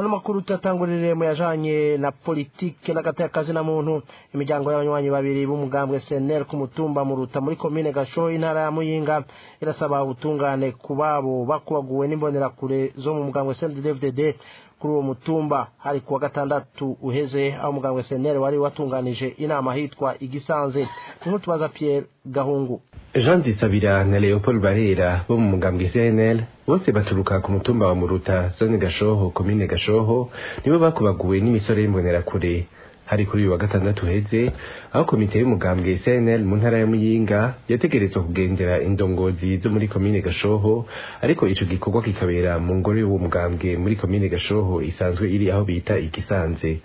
Ano makuru tutangurire mu yajanye na politike n'agateka na muntu. Imiryango y'abanywanyi babiri b'umugambwe CNL ku mutumba Muruta muri komine Gashoho, intara ya Muyinga, irasaba ubutungane ku babo bakubaguwe n'imbonerakure zo mu mugambwe CNDD-FDD kuri uwo mutumba. Hari kuwa gatandatu uheze, aho umugambwe CNL wari watunganije inama hitwa Igisanze. Tubaza Pierre Gahungu. Jean Nzisabira na Leopold Barera bo mu mugambwe CNL, bose baturuka ku mutumba wa Muruta, zone Gashoho, komine Gashoho, nibo bakubaguwe n'imisore y'imbonerakure. Hari kuri uyu wa gatandatu uheze, aho komite y'umugambwe CNL mu ntara ya Muyinga yategerezwa kugendera indongozi zo muri komine Gashoho, ariko ico gikorwa kikabera mu ngoro y'uwo mugambwe muri komine Gashoho, isanzwe iri aho bita Igisanze.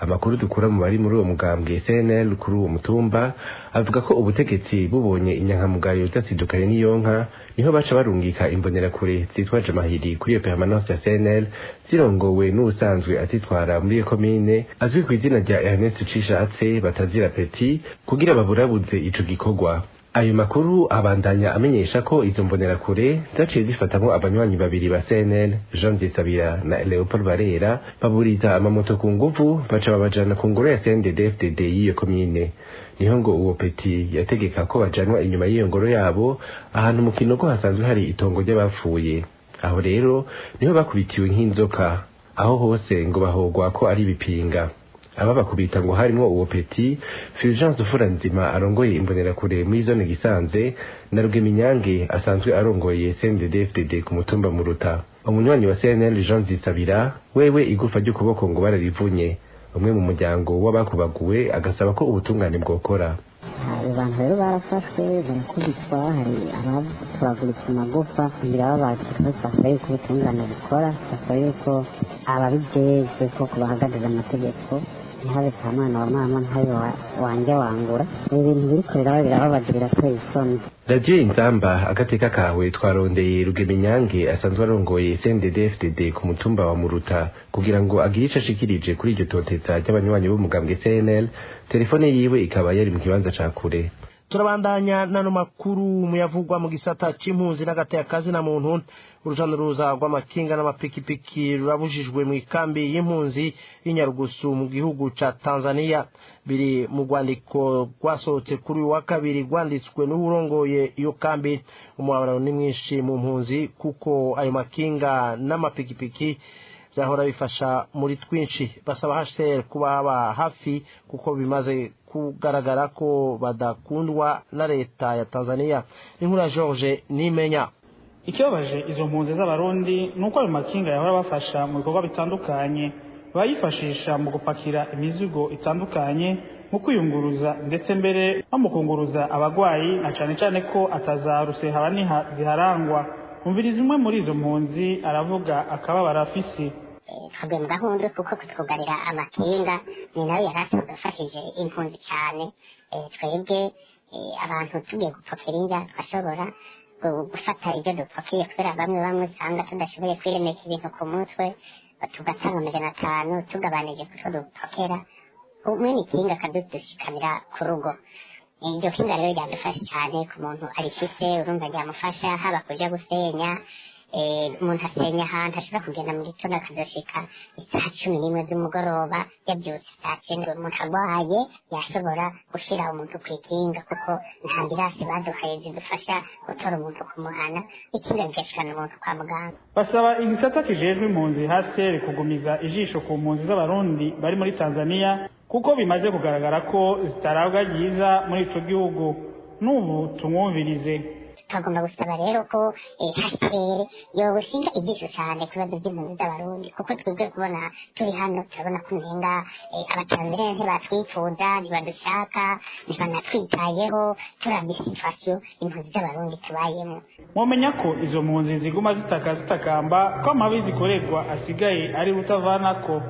Amakuru dukura mu bari muri uwo mugambwe CNL kuri uwo mutumba avuga ko ubutegetsi bubonye inyankamugayo zasidukanye n'iyonka, niho baca barungika imbonerakure zitwaje amahiri kuri iyo permanence ya CNL, zirongowe n'ubusanzwe azitwara muri iyo komine, azwi ku izina rya Ernest Cishatse batazira Petit, kugira baburabuze ico gikorwa. Ayo makuru abandanya amenyesha ko izo mbonerakure zaciye zifatamwo abanywanyi babiri ba CNL, Jean Nzisabira na Leopold Barera, baburiza amamoto ku nguvu, baca babajana ku ngoro ya CNDD-FDD y'iyo komine. Niho ngo uwo Petit yategeka ko bajanwa inyuma y'iyo ngoro yabo, ahantu mu kinogo hasanzwe hari itongo ry'abapfuye. Aho rero niho bakubitiwe nk'inzoka. Aho hose ngo bahogwa ko ari ibipinga. Ababakubita ngo harimwo uwo Petit, Fulgence Furanzima arongoye imbonerakure muri zone Gisanze, na Rugeminyange asanzwe arongoye CNDD-FDD ku mutumba Muruta. Umunywanyi wa CNL Jean Nzisabira wewe, igufa ry'ukuboko ngo bararivunye. Umwe mu muryango w'abakubaguwe agasaba ko ubutungane bwokora. Abo bantu rero barafashwe, barakubitwa, hari abaturaguritse amagufa. Birababaje. Basaba yuko ubutungane bukora, basaba yuko ababijejwe koko bahagararira amategeko, ntihabe ka mwana wa mama, ntihabe wanjye wangura. Ibi bintu biriko biraba birababaje, birateye isoni. Radiyo Inzamba agateka kawe twarondeye Rugeminyange asanzwe arongoye CNDD-FDD ku mutumba wa Muruta kugira ngo agire ico ashikirije kuri iryo toteza ry'abanywanyi b'umugambwe CNL, telefone yiwe ikaba yari mu kibanza ca kure. Turabandanya n'ano makuru muyavugwa mu gisata c'impunzi n'agateka na muntu. Uruja n'uruza rw'amakinga n'amapikipiki rurabujijwe mu ikambi y'impunzi y'Inyarugusu mu gihugu ca Tanzania. Biri mu rwandiko rwasohotse kuri uyu wa kabiri, rwanditswe n'uwurongoye iyo kambi. Umubabaro ni mwinshi mu mpunzi, kuko ayo makinga n'amapikipiki byahora bifasha muri twinshi. Basaba HCR kubaba hafi, kuko bimaze kugaragara ko badakundwa na leta ya Tanzania. Inkuru ya George Nimenya. Ikibabaje izo mpunzi z'Abarundi ni uko ayo makinga yahora abafasha mu bikorwa bitandukanye, bayifashisha mu gupakira imizigo itandukanye, mu kwiyunguruza, ndetse mbere no mu kunguruza abagwayi, na cane cane ko atazaruse haba niha ziharangwa. Umviriza umwe muri izo mpunzi aravuga akababaro afise. Twaguye mu gahundwe, kuko kutwugarira amakinga ni nayo yari asanzwe afashije impunzi cyane. Twebwe abantu tugiye gupokera indya, twashobora gufata ibyo dupokiye, kubera bamwe bamwe usanga tudashoboye kwiremeka ibintu ku mutwe, tugatanga 500 tugabanije kutwo dupokera, umwe ikinga akadudushikanira ku rugo. Iryo kinga rero ryadufasha cyane. Ku muntu arifise, urumva ryamufasha haba kuja gusenya. Umuntu asenya ahantu ashobora kugenda mu gitondo akazoshika isaha 11 z'umugoroba, yabyutse saa 9. Umuntu arwaye yashobora gushira umuntu ku ikinga, kuko nta ambulance baduhaye zidufasha gutora umuntu kumuhana, ikinga rigashikana umuntu kwa muganga. Basaba igisata kijejwe impunzi HCR kugumiza ijisho ku mpunzi z'Abarundi bari muri Tanzania, kuko bimaze kugaragara ko zitarabwa ryiza muri ico gihugu. N'ubu tumwumvirize. Twagomba gusaba rero ko HCR yobushinga ijisho cyane ku bibazo by'impunzi z'Abarundi, kuko twebwe kubona turi hano turabona ko umenga Abatanzaniya ntibatwifuza, ntibadushaka, ntibanatwitayeho, turavye situation impunzi z'Abarundi tubayemo. Mwomenya ko izo mpunzi ziguma zitaka zitakamba ko amabi zikorerwa asigaye ari rutavanako.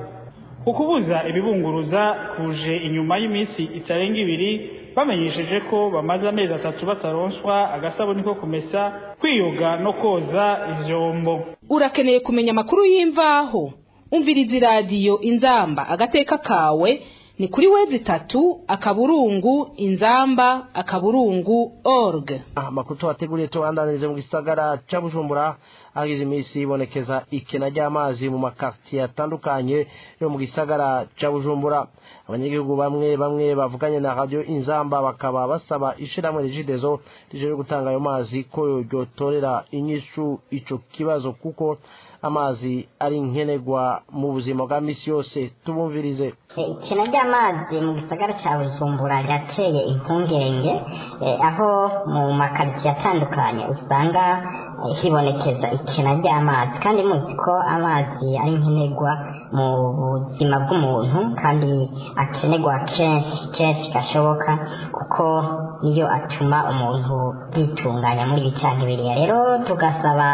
Ukubuza ibibunguruza kuje inyuma y'iminsi itarenga 2 bamenyesheje ko bamaze amezi 3 bataronswa agasabuni ko kumesa, kwiyoga no koza ivyombo. Urakeneye kumenya amakuru y'imvaho? Umviriza iradiyo Inzamba agateka kawe. Ni kuri w.inzamba.org. Amakuru tubateguriye tubandanirize mu gisagara ca Bujumbura. Hagize iminsi ibonekeza ikena ry'amazi mu makartier atandukanye yo mu gisagara ca Bujumbura. Abanyagihugu bamwe bamwe bavuganye na Radio Inzamba bakaba basaba ishirahamwe Regideso rijejwe gutanga ayo mazi ko ryotorera inyishu ico kibazo, kuko amazi ari nkenerwa mu buzima bwa misi yose. Tubumvirize. Ikena ry'amazi mu gisagara cya Bujumbura rirateye impungenge, aho mu makaritsiye atandukanye usanga hibonekeza ikena ry'amazi, kandi muzi ko amazi ari nkenerwa mu buzima bw'umuntu, kandi akenerwa kenshi kenshi gashoboka, kuko niyo atuma umuntu yitunganya muri ibi canke biriya. Rero tugasaba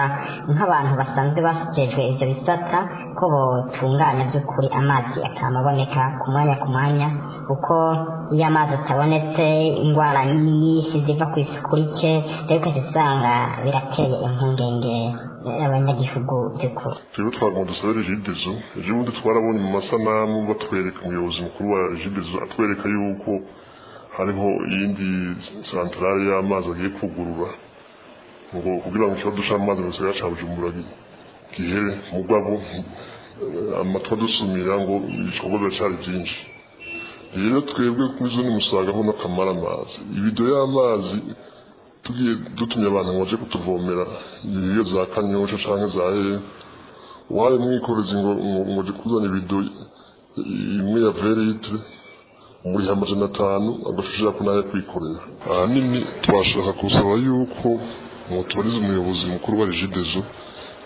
nk'abantu basanzwe bajejwe ivyo bisata ko botunganya by'ukuri amazi akamaboneka ku mwanya ku mwanya, kuko iyo amazi atabonetse indwara nyinshi ziva ku isuku rike, rero ukaca usanga birateye impungenge abanyagihugu by'ukuri. Rero twagomba dusabe Regideso. Ejo bundi twarabonye mu masanamu batwereka umuyobozi mukuru wa Regideso atwereka yuko hariho iyindi santarare y'amazi agiye kugurura, ngo kugira ngo ikibazo c'amazi mu gisagara ca Bujumbura gihere. Mugabo amatwi adusumira ngo ibikorwa biracari byinshi. Rero twebwe kuri zone Musaga ho n'akamara amazi, ibido y'amazi tugiye dutumye abantu ngo baje kutuvomera iyo za Kanyosha canke za hehe, uhaye mwikorezi ngo ngo je kuzana ibido imwe ya 20 litres, muri 500 agashishira ko naye kwikorera. Ahanini twashaka kusaba yuko mutubariza umuyobozi mukuru wa Regideso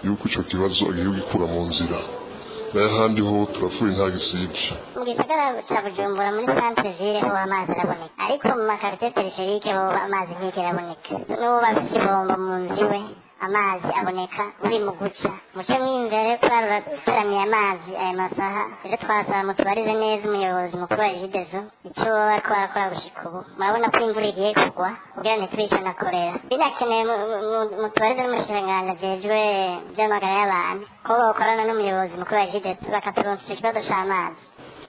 yuko ico kibazo agiye gukura mu nzira, nayo ahandi ho turapfuye nta gisibye. Mu gisagara ca Bujumbura muri centre ville ho amazi araboneka, ariko mu makaritiye périphérique ho amazi ntigera aboneka. N'uwo bafise ibombo mu nzu iwe, amazi aboneka uri mu guca muce mw'imbere kurarura uteramiye amazi aya masaha. Rero twasaba mutubarize neza umuyobozi mukuru wa Regideso ico baba bariko barakora gushika ubu. Murabona ko imvura igiye kugwa, kugira ntitwice na korera. Binakenewe mutubarize n'umushikiranganji ajejwe ivy'amagara y'abantu ko bokorana n'umuyobozi mukuru wa Regideso bakaturonsa ico kibazo c'amazi.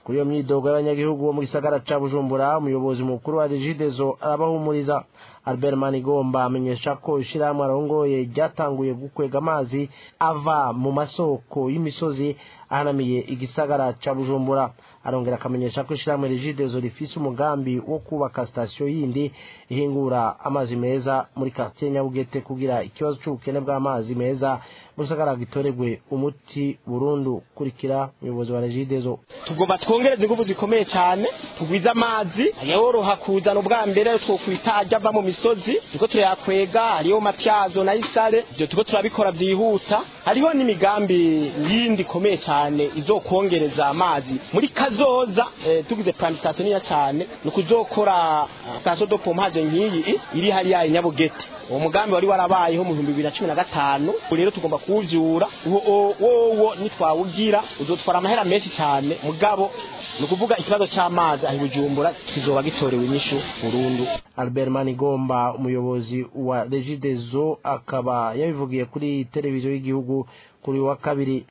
Kuri iyo myidogo y'abanyagihugu bo mu gisagara ca Bujumbura, umuyobozi mukuru wa Regideso arabahumuriza. Albert Manigomba amenyesha ko ishirahamwe arongoye ryatanguye gukwega amazi ava mu masoko y'imisozi ahanamiye igisagara ca Bujumbura. Arongera akamenyesha ko ishirahamwe Regideso rifise umugambi wo kubaka sitasiyo yindi ihingura amazi meza muri quartier Nyabugete, kugira ikibazo c'ubukene bw'amazi meza mu gisagara gitoregwe umuti burundu. Kurikira umuyobozi wa Regideso. Tugomba twongereze ingufu zikomeye cyane, tugwize amazi ayoroha kuzana. Ubwa mbere twokwita ajya ava mu misozi, turiko turayakwega, hariho Matyazo na Isare. Ibyo turiko turabikora byihuta. Hariho n'imigambi yindi ikomeye cyane izokongereza amazi muri kazoza. Tugize planification nini cyane, ni ukuzokora station de pompage nk'iyi iri hariya i Nyabugete. Uwo mugambi wari warabayeho mu 2015, ubu rero tugomba kuwuvyura. Uwo wowo nitwawugira uzotwara amahera menshi cyane, mugabo ni ukuvuga ikibazo c'amazi aho i Bujumbura kizoba gitorewe inyishu burundu. Albert Manigomba, umuyobozi wa Regideso, akaba yabivugiye kuri televiziyo y'igihugu kuri wa kabiri.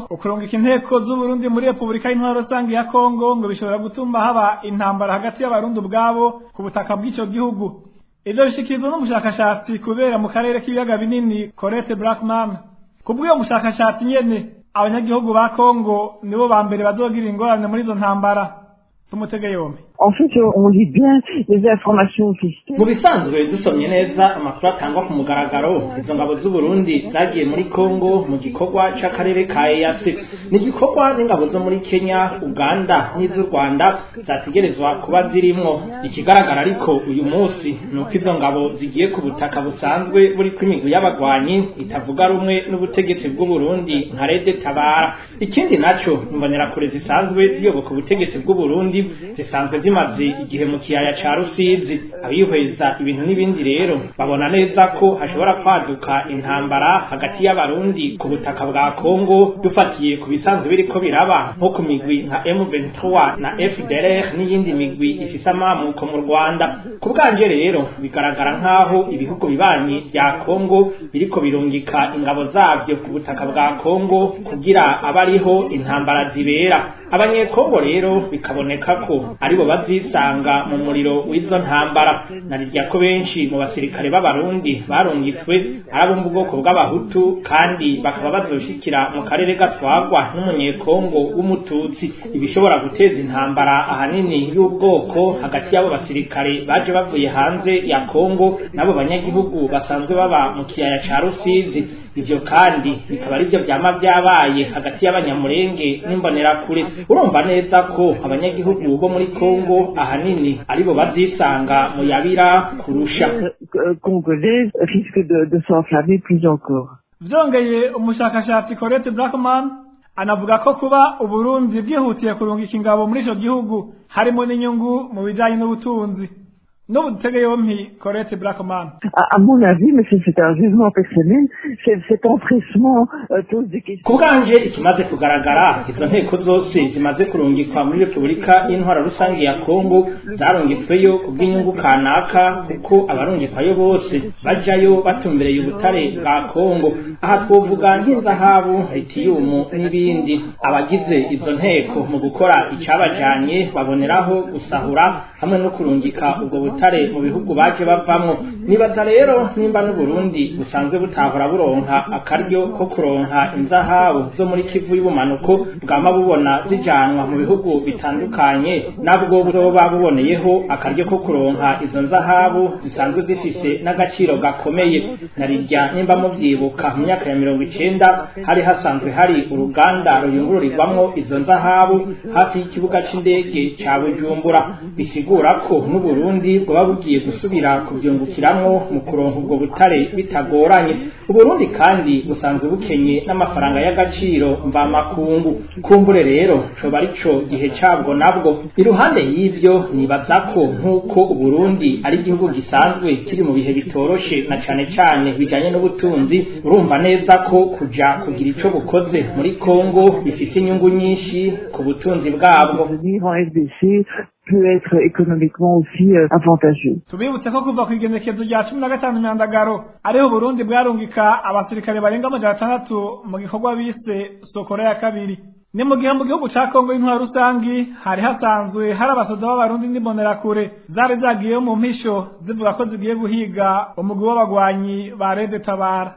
Ukurungika inteko z'Uburundi muri Repubulika y'Intwaro Rusange ya Kongo ngo bishobora gutuma haba intambara hagati y'Abarundi ubwabo ku butaka bw'ico gihugu. Ivyo bishikirizwa n'umushakashatsi kubera mu karere k'ibiyaga binini, Colette Braeckman. Kubw'uyo mushakashatsi nyene, abanyagihugu ba Kongo nibo ba mbere bazogira ingorane muri izo ntambara. Tumutege yombi. En fait, on lit bien les informations officielles. Mu bisanzwe, dusomye neza amakuru atangwa ku mugaragaro, izo ngabo z'Uburundi zagiye muri Kongo mu gikorwa c'akarere ka EAC. Ni igikorwa n'ingabo zo muri Kenya, Uganda n'iz'u Rwanda zategerezwa kuba zirimwo. Ikigaragara ariko uyu munsi ni uko izo ngabo zigiye ku butaka busanzwe buriko imigwi y'abagwanyi itavuga rumwe n'ubutegetsi bw'Uburundi nka RED Tabara. Ikindi naco, imbonerakure zisanzwe ziyoboka ubutegetsi bw'Uburundi zisanzwe zimaze igihe mu kiyaya ca Rusizi. Abihweza ibintu n'ibindi rero babona neza ko hashobora kwaduka intambara hagati y'abarundi ku butaka bwa Kongo, dufatiye ku bisanzwe biriko biraba nko ku migwi nka M23 na FDLR n'iyindi migwi ifise amamuko mu Rwanda. Ku bwanje rero bigaragara nk'aho ibihugu bibanyi vya Kongo biriko birungika ingabo zavyo ku butaka bwa Kongo kugira abariho intambara zibera. Abanyekongo rero bikaboneka ko aribo bazisanga mu muriro w'izo ntambara. Narirya ko benshi mu basirikare b'abarundi barungitswe ari abo mu bwoko bw'abahutu, kandi bakaba bazoshikira mu karere gatwagwa n'umunyekongo w'umututsi, ibishobora guteza intambara ahanini y'ubwoko hagati y'abo basirikare baje bavuye hanze ya Kongo n'abo banyagihugu basanzwe baba mu kiyaya ca Rusizi. Ivyo kandi bikaba arivyo vyama vyabaye hagati y'abanyamurenge n'imbonerakure. Urumva neza ko abanyagihugu bo muri Kongo ahanini aribo bazisanga mu yabira kurusha. Congolais risque de s'enflammer plus encore. Vyongeye, umushakashatsi Colette Blackman anavuga ko kuba Uburundi bwihutiye kurungika ingabo muri ico gihugu harimo n'inyungu mu bijanye n'ubutunzi. N'ubu dutege yompi Colette Blackman. À mon avis, mais c'est un jugement personnel, cet empressement pose des questions. Ku bwanje, ikimaze kugaragara, izo nteko zose zimaze kurungikwa muri Repubulika y'Intwara Rusange ya Kongo zarungitsweyo kubw'inyungu kanaka, kuko abarungikwayo bose bajayo batumbereye ubutare bwa Kongo. Aha twovuga nk'inzahabu, litiyumu n'ibindi. Abagize izo nteko mu gukora icabajanye baboneraho gusahura hamwe no kurungika ubwo butare mu bihugu baje bavamwo. Nibaza rero nimba n'Uburundi busanzwe butahora buronka akaryo ko kuronka inzahabu zo muri Kivu y'ubumanuko, bwama bubona zijanwa mu bihugu bitandukanye, nabwo buzoba buboneyeho akaryo ko kuronka izo nzahabu zisanzwe zifise n'agaciro gakomeye. Narirya nimba muvyibuka, mu myaka ya 90 hari hasanzwe hari uruganda ruyungururirwamwo izo nzahabu hafi y'ikibuga c'indege ca Bujumbura. Bisigura ko n'Uburundi bwoba bugiye gusubira kuvyungukiramwo mu kuronka ubwo butare bitagoranye. Uburundi kandi busanzwe bukenye n'amafaranga y'agaciro mvamakungu. Kumbure rero coba arico gihe cabwo nabwo. Iruhande y'ivyo, nibaza ko nk'uko Uburundi ari igihugu gisanzwe kiri mu bihe bitoroshe na cane cane bijanye n'ubutunzi, urumva neza ko kuja kugira ico bukoze muri Kongo bifise inyungu nyinshi ku butunzi bwabwo. Venir en RDC peut être économiquement aussi avantageux. Tubibutse ko kuva ku igenekezo rya 15 Myandagaro ariho Burundi bwarungika abasirikare barenga 600 mu gikorwa bise Sokora ya kabiri. Ni mu gihe mu gihugu ca Kongo y'intwaro rusangi hari hasanzwe hari abasoda b'abarundi n'imbonerakure zari zagiyeyo mu mpisho zivuga ko zigiye guhiga umugwi w'abagwanyi ba Red Tabara.